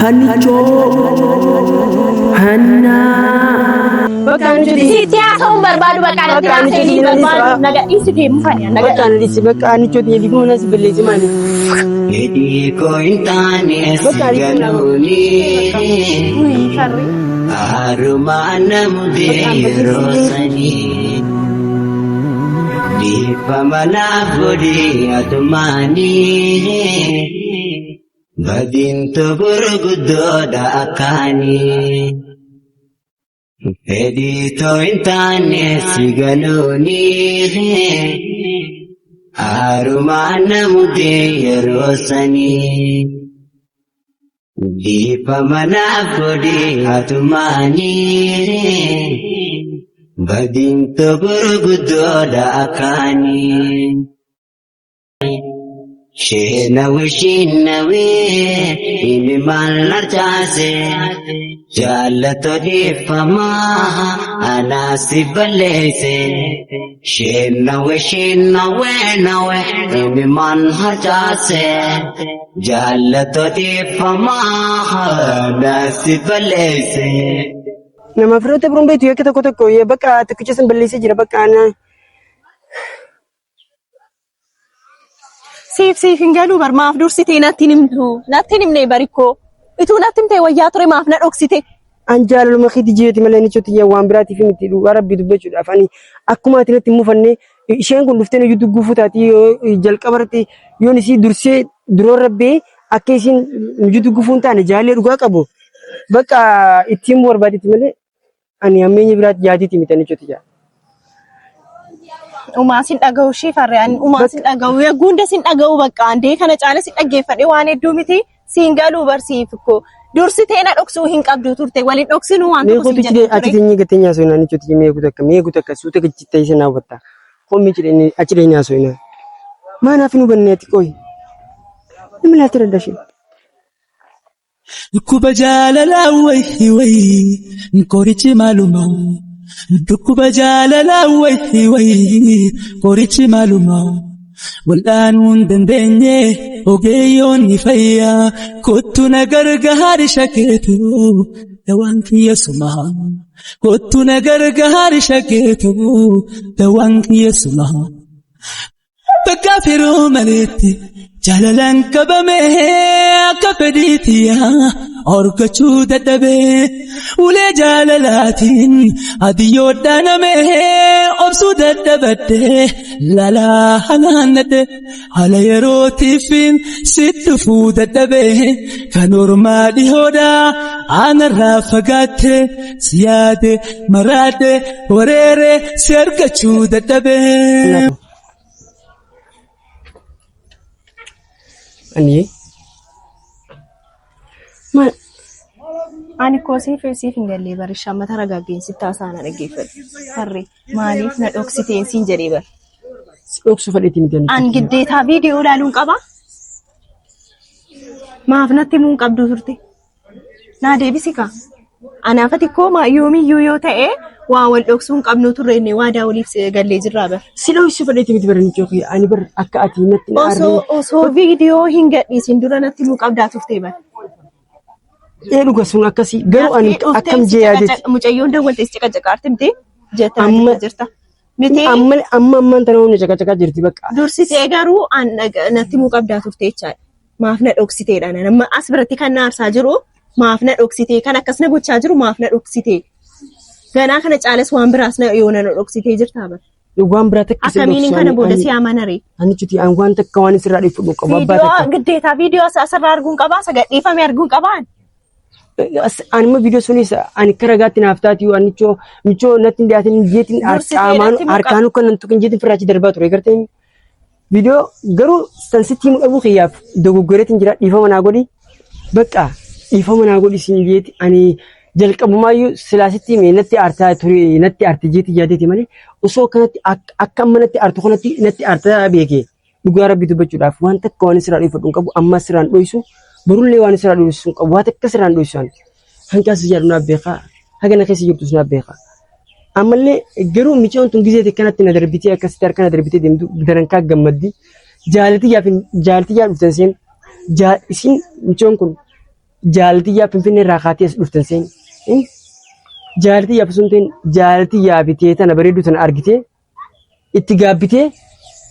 Hannichoo hannaa. Bakka ani jedhi. Sitti haasa'uun barbaadu bakka natti Bakka ani haasa'uu hin jedhi barbaadu. Naga dhiisi deemu fani naga. Bakka ani dhisi bakka ani jedhi dhiguma nas balleessi maali. Fedhii koo hin taane si galuuni. Haarumaan na mudee yeroo sanii. Dhiifama naaf godhi atumaanii. Badiin gurguddoodha akkaanii. Fedhii too hin taane si galuuni. Haarumaan na mudee yeroo sanii. Dhiifama naaf godhi atumaanii. Badiin gurguddoodha akkaanii. Sheenawe sheenawe ilmaan larcaase jaallato dhiifamaa anaasi balleesse. Sheenawe sheenawe nawe ilmaan harcaase jaallato dhiifamaa anaasi balleesse. Nama firoota biroon beektu yakka tokko tokko bakka tokkicha san balleessee jira bakka ana. Siif siif hin galuu bar maaf dursitee natti hin himtu natti hin himne barikkoo ituu natti himte wayyaa ture maaf na dhoksite. An jaalaluma keetii jeeti malee ni choti waan biraatiif miti dhugaa rabbii dubbachuudhaaf ani akkuma ati natti hin mufanne isheen kun dhuftee nuyi duggufuu taati yoo jalqaba irratti yoon isii dursee duroon rabbee akka isiin nuyi duggufuu hin taane jaalallee dhugaa qabu bakka ittiin barbaadetti malee Ani hammeenya biraatti yaadiiti miti ani jechuuti jaa. Umaa sin dhaga'u ishee farre ani umaa sin dhaga'u eeguu hunda sin dhaga'u bakka andee kana caala sin dhaggeeffadhe waan hedduu miti siin galuu barsiif ko dursitee na dhoksuu hin qabdu turte waliin dhoksinuu waan Mee tokko kutu sin chide jedhe achi ture. teenyee gattee nyaasoo hin ani jechuuti mee kutu akka mee kutu akka suuta gajjittee isin hawwatta. Hommii chide achi dhee nyaasoo hin. Maa naaf hin hubanne ati qoyi. Nama laatti dadhashee. Dhukkuba jaalalaa wayii wayii qorichi maaluma. Dhukkuba jaalalaa wayii wayii qorichi maaluma. Wal'aanuu hin dandeenye ogeeyyoonni fayyaa kottu na gargaari shakeetu dawaan kiyya suma. Kottu na gargaari shakeetu dawaan kiyya suma. Bakka firoo maleetti jaalalaan qabame akka fedhiitiya argachuu dadhabe ulee jaalalaatiin adiyyoo dhaaname obsuu dadhabadhe lalaa halaannadhe haala yerootiifin si dhufuu dadhabe kan ormaa dhihoodha aanarraa fagaatte si yaade maraadhe wareere si argachuu dadhabe. Ani maal Ani koo siif siif hin gallee barishaa mata ragaggeen sitti haasaa na dhaggeeffadhu. Harree maaliif na dhoksiteen siin jedhee bar. Si dhoksu fadheetii miti ani. An giddeetaa viidiyoo ilaaluun qabaa? Maaf natti himuu hin qabdu turte? Naa deebisi kaa. Anaaf ati koo maa yoomiyyuu yoo ta'e waa wal dhoksuu hin qabnu turre inni waadaa waliif gallee jirraa bar. Si dhoksuu fadheetii miti bara nichoo kiyya. Ani bar akka ati natti hin Osoo aarre. osoo viidiyoo hin gadhiisin dura natti himuu qabdaa turte bar. Ee dhuga sun akkasii garuu ani Daftee dhuftee akkam si jee yaadeeti. Mucayyoon dawwaltee si caqacaqaarti miti jettaa Amma jirta. Miti amma amma ammaan tana humna caqacaqaa jirti bakka. Dursitee garuu an natti himuu qabdaa turte jechaadha. Maaf na dhoksiteedha. Nama as biratti kan na aarsaa jiru maaf na dhoksitee kan akkas na gochaa jiru maaf na dhoksitee. Ganaa kana caalas waan biraas na yoona na dhoksitee jirtaa bara. Waan biraa takka si Akkamiin dhoksu kana ani booda ani si amanaree? ani cuti an waan takka waan sirraa dhiifadhu qabu abbaa Viidiyoo takka. giddeetaa viidiyoo asirraa arguun qabaa isa gadhiifame arguun qabaa. Ani immoo viidiyoo sunis ani akka ragaatti naaf taati yoo ani michoo michoo natti hin dhiyaatin jeetiin Dursitee qaamaan natti himuu harkaan akka nan tuqin jeetiin firraachi darbaa ture gartee viidiyoo garuu san sitti himuu dhabuu kiyyaaf dogoggoreetiin jira dhiifama naa godhi bakka dhiifama naa godhi siin jeeti ani jalqabumaayyuu silaa sitti hime natti aartaa ture natti aarte jeeti yaadeeti malee osoo akkanatti akka amma natti aartu kanatti natti aartaa beekee Dhugaa rabbii dubbachuudhaaf waan takka waan sirraa dhoyfadhu hin qabu ammas sirraan dhoysu borullee waan sirraa dhoysu hin qabu waa takka sirraan dhoysu ani hanqaa si jaadhu naaf beekaa haga na keessa jirtus naaf beekaa. Ammallee garuu micoon tun gizee akkanatti na darbitee akkasitti harka na darbitee deemtu darankaa gammaddi jaalati yaaf jaalati yaa dhuftan seen isiin micoon kun Jaalatiyyaa Finfinnee irraa kaatee as dhuftan seen. Jaalatiyyaaf osoo hin ta'in jaalatiyyaa bitee tana bareedduu tana argitee itti gaabbitee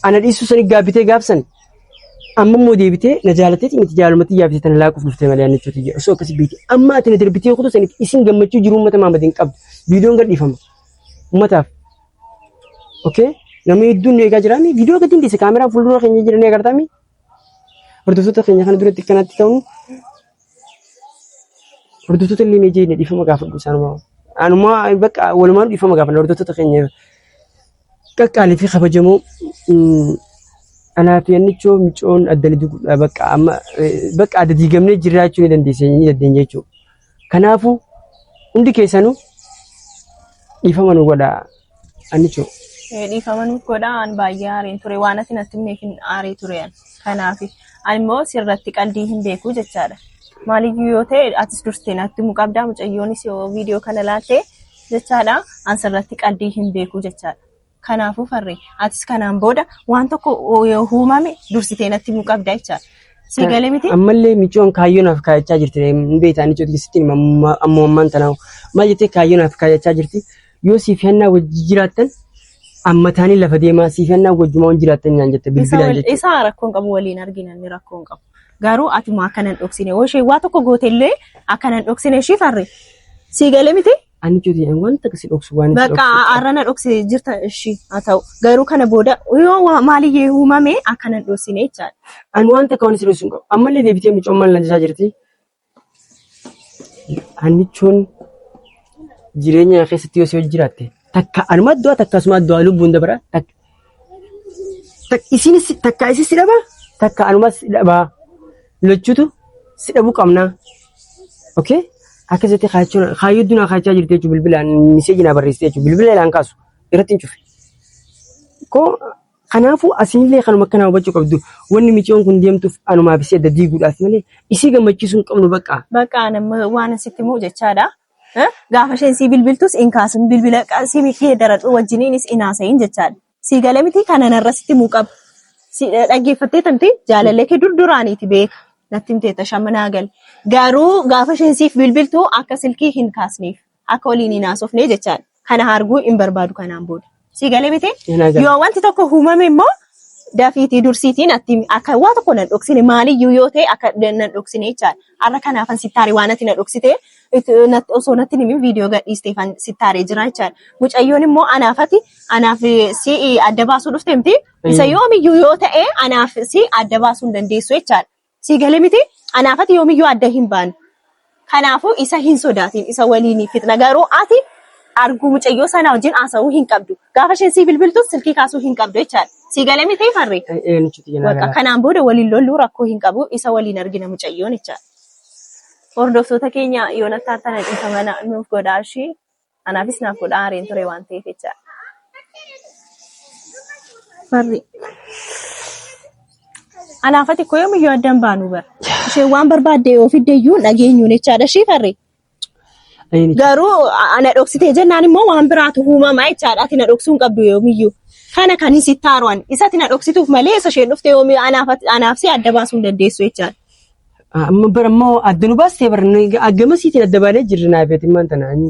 ana dhiisuu sanii gaabbitee gaafsan amma immoo deebitee na jaalateeti miti jaalumatiyyaa bitee tana laaquuf dhuftee malee ani jechuuti osoo akkasi beekte amma ati na darbitee kutuu sanitti isin gammachuu jiruu uummata Maamad hin qabdu viidiyoon gadhiifama uummataaf okay namni hedduun nu eegaa jiraami viidiyoo gadi hin dhiise kaameraan fuuldura keenya jiranii agartaami Hordoftoota keenya kana duratti akkanatti ta'uun hordoftoota illee mee jenne dhiifama gaafadhu isaanuma. Anuma bakka walumaan dhiifama gaafanna hordoftoota keenya qaqqaalii fi kabajamoo anaa fi annichoo micoon adda ni duguudha bakka amma bakka adda diigamnee jiraachuu ni dandeessa ni dandeenya jechuudha. Kanaafuu hundi keessanuu dhiifama nu godhaa annichoo. Dhiifama nuuf godhaa an baay'ee aareen ture waan ati natti himneef hin aaree ture an. Kanaaf ani immoo sirratti qaldii hin beeku jechaadha. Maaliyyuu yoo ta'e atis dursitee natti himuu qabdaa mucayyoonis yoo viidiyoo kana laalte jechaadha an sirratti qaldii hin beeku jechaadha. Kanaafuu farree atis kanaan booda waan tokko yoo uumame dursitee natti himuu qabda jechaadha. Sii galee miti? Ammallee micoon kaayyoo naaf kaayachaa jirti. Hin beektaa ni cootii sitti hima ammoo ammaan tanaa maal jettee kaayyoo naaf kaayachaa jirti. Yoo siif hannaa wajji jiraattan ammataanii lafa deemaa siif hannaa wajjumaa waan jiraattan naan jette Isa bilbilaan wal- jechuudha. isa rakkoon qabu waliin argina inni rakkoon qabu. Garuu ati moo akka nan dhoksine yoo ishee waa tokko goote illee akka nan dhoksine ishii farre. Sii galee miti? Ani cootii wanta akkasii dhoksu waan itti Bakka dhoksu. har'a na dhoksite jirta ishii haa ta'u. Garuu kana booda yoo maaliyyee uumame akka nan dhoksine jechaadha. Ani wanta akka waan itti dhoksu hin qabu. Ammallee deebitee micoon maal naan jechaa jirti. Hannichoon jireenya keessatti yoo si hojii jiraatte takka anuma du'a takka asuma du'a lubbuun dabara takka isinis takka isis si dhaba takka anuma si dhaba lachuutu si dhabuu qabna. Okay? Akkasitti kaachuun kaayyoo dunaa kaachaa jirti jechuun bilbilaan miseejii naa barreessite jechuun bilbila ilaan kaasu irratti hin cufe. Koo Kanaafuu asiinillee kanuma akkanaa hubachuu qabdu. Wanni miciyoon kun deemtuuf anumaaf isii adda diiguudhaaf malee isii gammachiisuu hin qabnu bakka. Bakka an amma waan asitti himu jechaadha. Gaafa isheen sii bilbiltus hin kaasin bilbila sii geeddaradhu wajjiniinis hin haasa'iin jechaadha. Sii galee miti kana narra sitti himuu qaba. Si dhaggeeffattee tamti jaalallee kee dur duraaniiti beeka. Natti himteetta shammanaa gale. Garuu gaafa isheen siif bilbiltu akka silkii hin kaasneef. Akka waliin hin haasofne jechaadha. Kana arguu hin barbaadu kanaan booda. Sii galee miti? Hin agarre. Yoo wanti tokko uumame immoo dafiitii dursiitiin atti akka waa tokko nan dhoksine maaliyyuu yoo ta'e akka nan dhoksine jechaadha. Har'a kanaafan sittaare waan ati na dhoksite osoo natti hin himin viidiyoo gadhiisteefan sittaaree jira jechaadha. Mucayyoon immoo anaaf ati anaaf si'i adda baasuu dhufte miti. Isa yoomiyyuu yoo ta'e anaaf si adda baasuu hin dandeessu jechaadha. Sii galee miti? Anaaf ati yoomiyyuu adda hin baanu. Kanaafuu isa hin sodaatin isa waliin fixna garuu ati arguu mucayyoo sana wajjin haasa'uu hin qabdu. Gaafa isheen sii bilbiltus silkii kaasuu hin qabdu jechaadha. Sii galee miti farre? Bakka kanaan booda waliin lolluu rakkoo hin qabu isa waliin argina mucayyoon jechaadha. Hordoftoota keenya yoo natti aartan dhiifama nuuf godhaa ishii. Anaafis naaf godhaa aareen ture waan ta'eef jechaadha. Farri. Anaaf ati koo yoomiyyuu adda hin baanu bara. Isheen waan barbaadde yoo fidde iyyuu hin dhageenyuun jechaadha ishii farri. Garuu ana dhoksitee jennaan immoo waan biraatu uumamaa jechaadha. Ati na dhoksuu hin qabdu yoomiyyuu. Kana kan hin sitti aaru ani. Isa ati na dhoksituuf malee isa isheen dhufte yoomii anaaf si adda baasuu hin dandeessu jechaadha. Amma bara immoo adda nu baastee bara gamasiitiin adda baanee jirra naaf ati tana ani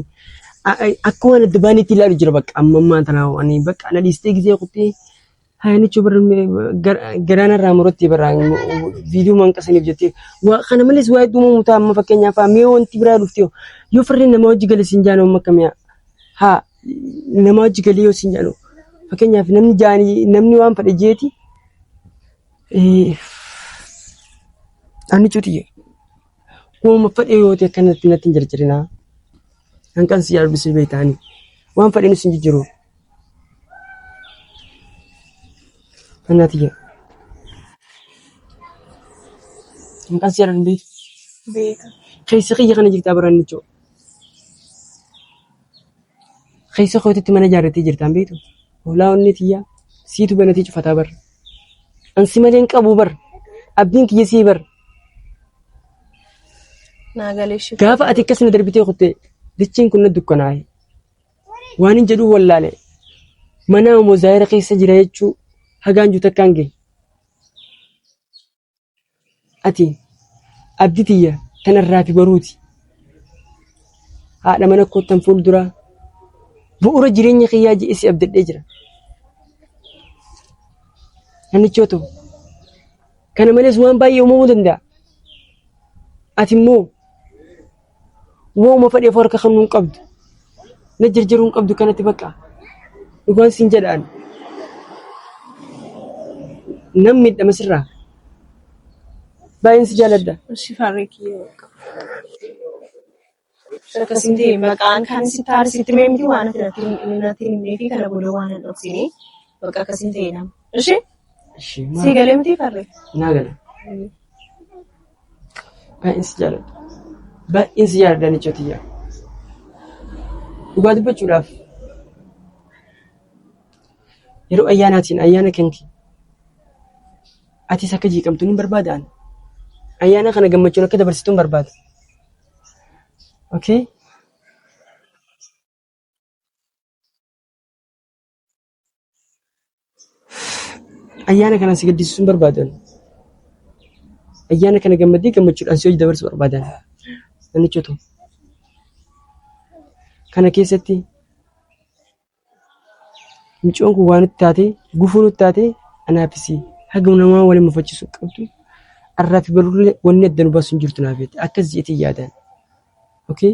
akka waan adda baaneetti ilaalu jira bakka amma ammaan tana ani bakka na dhiistee gisee kuttee hayanichuu bara garaana irraa muratti bara viidiyoo manqasaniif jettee kana malees waa hedduu uumamu ta'a amma fakkeenyaaf mee wanti biraa dhufte yoo farreen nama hojii gale siin jaanu amma akkamiyaa haa nama hojii galee yoo siin jaanu fakkeenyaaf namni jaanii namni waan fedhe jeeti. Ani cuti uuma fedhe yoo ta'e akkanatti natti hin jarjarinaa. Hanqan si yaadu si beektaani. Waan fedhe si hin jijjiiru. Annaati jedha. Hanqan si yaadu hin beektu. Beeka. Keessa kiyya kana jirtaa bara inni coo. Keessa kootitti mana ijaarrattee jirtaan beektu. Hoolaa onnee tiyyaa siitu banatee cufataa bara. An si malee hin qabu bar. Abdiin kiyya sii bar. Naa galee shi. Gaafa ati akkas na darbitee kutte dachiin kun na dukkanaa'e. Waan hin jedhuu wallaale. Mana immoo zaayira keessa jira jechuu hagaan jiru takkaan gahe. Ati abdi tiyya Tanarraa fi baruuti. Haadha mana koo tan fuulduraa bu'uura jireenya kiyyaa je'ee si abdadhee jira. Hannichoo too kana malees waan baay'ee uumamuu danda'a. Ati immoo waanuma fedheef harka kennuu hin qabdu. Na jarjaruu hin qabdu kanatti bakka. Dhugaan siin jedhaan. Nan miidhama sirraa. Baay'een si jaaladha. Ishi farree kiyya bakka. Akkasiin ta'e maqaan kan si taarisitti mee miti waan ati natti hin himnee fi kana booda waan hin dhoksine bakka akkasiin ta'e nama. Ishi Ishee si maal? galee miti farree. Naa gala. Baay'een si jaaladha. Baay'een si jaaladha nichoo tiyya. Dhugaa dubbachuudhaaf yeroo ayyaanaatiin ayyaana kan kee atis akka jeeqamtu ni barbaada ani. Ayyaana kana gammachuun akka dabarsitu hin barbaada. Okay? Ayyaana kana si gaddisiisuu hin barbaadan. Ayyaana kana gammadee gammachuudhaan si hojii dabarsuu barbaadan. Namichotu. Kana keessatti mucoon kun waan nutti taate gufuu nutti taate anaafis haga namaa waliin mufachiisu qabdu. Arraa fi barullee wanni adda nu baasu hin jirtu naaf jette akkas jeetii yaadan. Okay?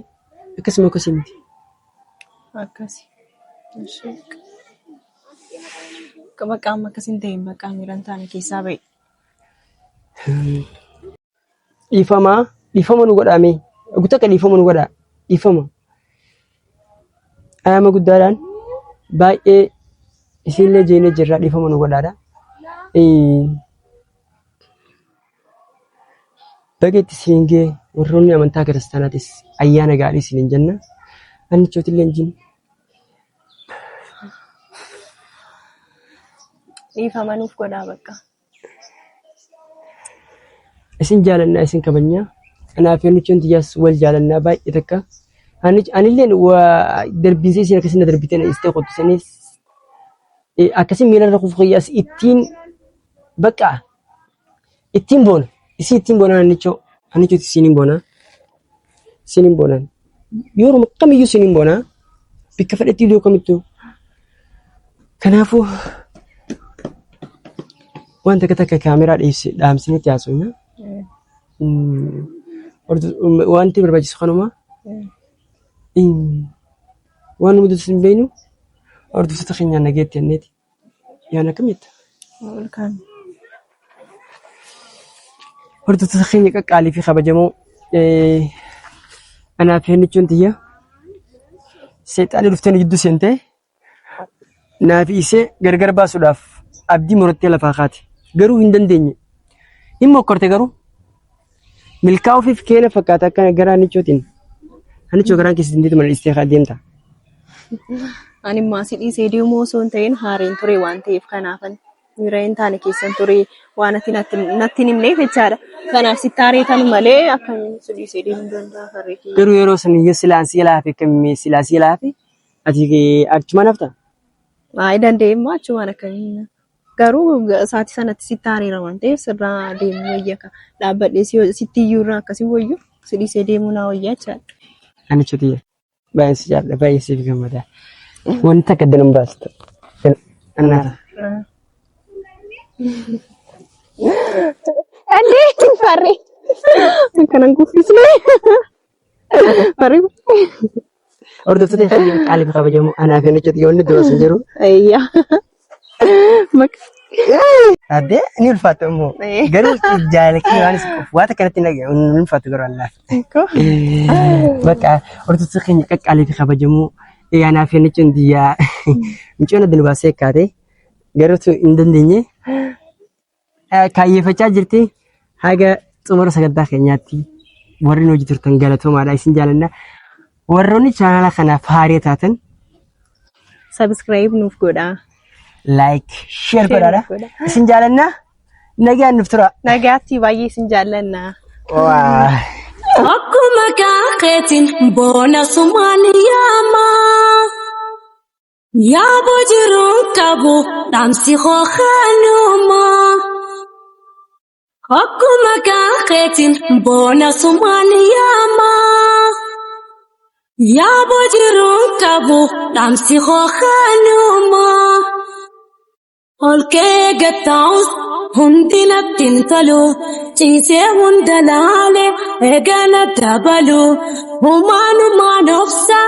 Akkasuma akkasii miti. Akkasi. Ishee. Bakka amma akkas hin ta'in bakka miira hin taane keessaa ba'e. Dhiifama dhiifama nu godhaa mee guutuu akka dhiifama nu godhaa dhiifama. Ayyaama guddaadhaan baay'ee isinillee jeenee jirra dhiifama nu godhaadha. Baga itti siin ga'e warroonni amantaa kiristaanaatis ayyaana gaarii isiniin jenna. Annichootillee hin jinne. Dhiifama nuuf godhaa bakka. Isin jaalannaa isin kabajnaa. Anaa fi annichoon tiyyaas wal jaalannaa baay'ee takka. Anilleen darbiinsa isin akkasiin na darbitee na istee qottu sanis akkasiin miilarra kufu kiyyaas ittiin bakka ittiin boona. Isin ittiin boonaan annichoo. Annichooti isiin hin boonaa. Isiin hin boonaan. Yeroo kamiyyuu isiin hin boonaa. Bikka fedhetti iddoo kamittuu. Kanaafuu waan takka takka kaameraa dhaamsinetti haasofna. Wanti barbaachisu kanuma. Waan nu mudatu hin beeknu hordoftoota keenyaan nageetti jenneeti. Yaan akkam jetta? Olkaan. Hordoftoota keenya qaqqaalii fi kabajamoo anaa fi hannichoon tiyya seexaanni dhuftee nu gidduu seentee naa fi ishee gargar baasuudhaaf abdii murattee lafaa kaate. Garuu hin dandeenye. Hin mokkorte garuu milkaa'uufiif keena fakkaata akka gara hannichootiin. Hannichoo garaan keessa dindeetu mana dhiistee kaa deemta. Ani immoo asii dhiisee deemuu osoo hin ta'in haareen ture waan ta'eef kanaafan miira hin taane keessan ture waan ati natti natti hin himneef jechaadha. Kanaaf sitti haareetan malee akkamiin si dhiisee deemuu danda'a farree kiyya. Garuu yeroo san yoo silaan si laafe akkamii silaa si laafe ati achumaan hafta. Baay'ee danda'e immoo achumaan akkamiin garuu sa'aatii sanatti sitti haareera waan ta'eef sirraa deemuu wayya ka dhaabbadhee sitti iyyuu irraa akkasii wayyu si dhiisee deemuu naa wayya jechaadha. Hannichoo tiyya. Baay'een si jaalladha baay'ee siif gammada. Wanti akka adda nan baastu. Annaata. Andee farree akkanan kuffisne farree. Hordoftoota keenya qaalii fi kabajamoo anaa fi hannichoo tiyya wanni dura sun jiru. Ayyaa. Maka. Addee ni ulfaata immoo. Garuu jaalala waan isa qofu waan akkanatti ni ulfaatu garuu allaaf. Bakka hordoftoota keenya qaqqaalii fi kabajamoo anaa fi hannichoon tiyya mucoon adda nu baasee akkaate garuu hin dandeenye kaayyeeffachaa jirti haga xumura sagantaa keenyaatti warri nu hojii turtan galatoomaadha isin jaalanna. Warroonni chaanala kanaaf haaraa taatan Subscribe nuuf godhaa. like share Share godhaadha. nuuf godhaa. Isin jaalanna nagaan nuuf tura. Nagaatti baay'ee isin jaallanna. Waa. Akkuma keetiin boona sumaan yaama. Yaaboo jiruun qabu dhaamsi hoo kanuma. Akkuma kaakeetiin boona sumaan yaama. Yaaboo jiruun qabu dhaamsi hookanuma. Ol kee gattaa'us hundi natti hin tolu. Ciisee hunda laale eegala dabalu. Humaanumaan obsa.